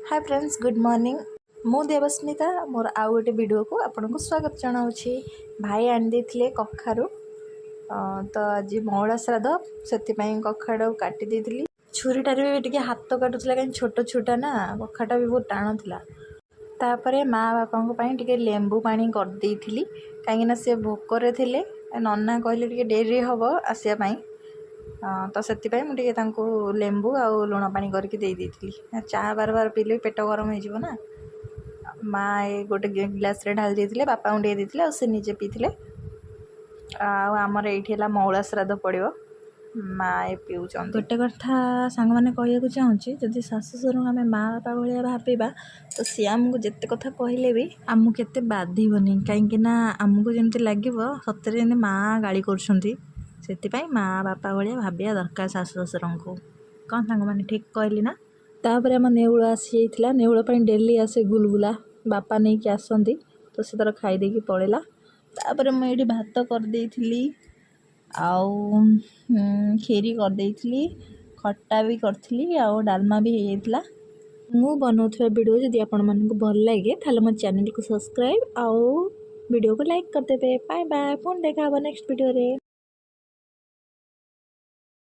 ହାଏ friends, good morning. ମୁଁ ଦେବସ୍ମିତା, ମୋର ଆଉ ଗୋଟେ ଭିଡ଼ିଓକୁ ଆପଣଙ୍କୁ ସ୍ୱାଗତ ଜଣାଉଛି। ଭାଇ ଆଣିଦେଇଥିଲେ କଖାରୁ। ତ ଆଜି ମଉଳା ଶ୍ରାଦ୍ଧ, ସେଥିପାଇଁ କଖାରୁ କାଟି ଦେଇଥିଲି। ଛୁରୀଟାରେ ବି ଟିକେ ହାତ କାଟୁଥିଲା, କାହିଁକି ଛୋଟ ଛୁରୀଟା ନା, କଖାଟା ବି ବହୁତ ଟାଣ ଥିଲା। ତାପରେ ମା ବାପାଙ୍କ ପାଇଁ ଟିକେ ଲେମ୍ବୁ ପାଣି କରିଦେଇଥିଲି, କାହିଁକିନା ସେ ଭୋକରେ ଥିଲେ। ନନା କହିଲେ ଟିକେ ଡେରି ହେବ ଆସିବା ପାଇଁ, ତ ସେଥିପାଇଁ ମୁଁ ଟିକେ ତାଙ୍କୁ ଲେମ୍ବୁ ଆଉ ଲୁଣ ପାଣି କରିକି ଦେଇ ଦେଇଥିଲି। ଚା ବାର ବାର ପିଇଲେ ବି ପେଟ ଗରମ ହେଇଯିବ ନା। ମା ଏ ଗୋଟେ ଗ୍ଲାସ୍ରେ ଢାଳି ଦେଇଥିଲେ, ବାପାଙ୍କୁ ଟିକେ ଦେଇଥିଲେ ଆଉ ସେ ନିଜେ ପିଇଥିଲେ। ଆଉ ଆମର ଏଇଠି ହେଲା ମଉଳା ଶ୍ରାଦ୍ଧ ପଡ଼ିବ, ମା ଏ ପିଉଛନ୍ତି। ଗୋଟେ କଥା ସାଙ୍ଗମାନେ କହିବାକୁ ଚାହୁଁଛି, ଯଦି ଶାଶୁ ଶ୍ୱଶୁରଙ୍କୁ ଆମେ ମା ବାପା ଭଳିଆ ଭାବିବା, ତ ସିଏ ଆମକୁ ଯେତେ କଥା କହିଲେ ବି ଆମକୁ ଏତେ ବାଧିବନି, କାହିଁକିନା ଆମକୁ ଯେମିତି ଲାଗିବ ସତରେ ଯେମିତି ମା ଗାଳି କରୁଛନ୍ତି। ସେଥିପାଇଁ ମା ବାପା ଭଳିଆ ଭାବିବା ଦରକାର ଶାଶୁ ଶ୍ୱଶୁରଙ୍କୁ। କ'ଣ ସାଙ୍ଗମାନେ, ଠିକ୍ କହିଲି ନା? ତାପରେ ଆମ ନେଉଳ ଆସିଯାଇଥିଲା। ନେଉଳ ପାଇଁ ଡେଲି ଆସେ ଗୁଲଗୁଲା, ବାପା ନେଇକି ଆସନ୍ତି, ତ ସେ ତାର ଖାଇ ଦେଇକି ପଳେଇଲା। ତାପରେ ମୁଁ ଏଇଠି ଭାତ କରିଦେଇଥିଲି ଆଉ କ୍ଷୀରି କରିଦେଇଥିଲି, ଖଟା ବି କରିଥିଲି ଆଉ ଡାଲମା ବି ହେଇଯାଇଥିଲା। ମୁଁ ବନାଉଥିବା ଭିଡ଼ିଓ ଯଦି ଆପଣମାନଙ୍କୁ ଭଲ ଲାଗେ, ତାହେଲେ ମୋ ଚ୍ୟାନେଲକୁ ସବସ୍କ୍ରାଇବ୍ ଆଉ ଭିଡ଼ିଓକୁ ଲାଇକ୍ କରିଦେବେ। ବାଏ ବାଏ, ପୁଣି ଦେଖା ହେବ ନେକ୍ସଟ ଭିଡ଼ିଓରେ।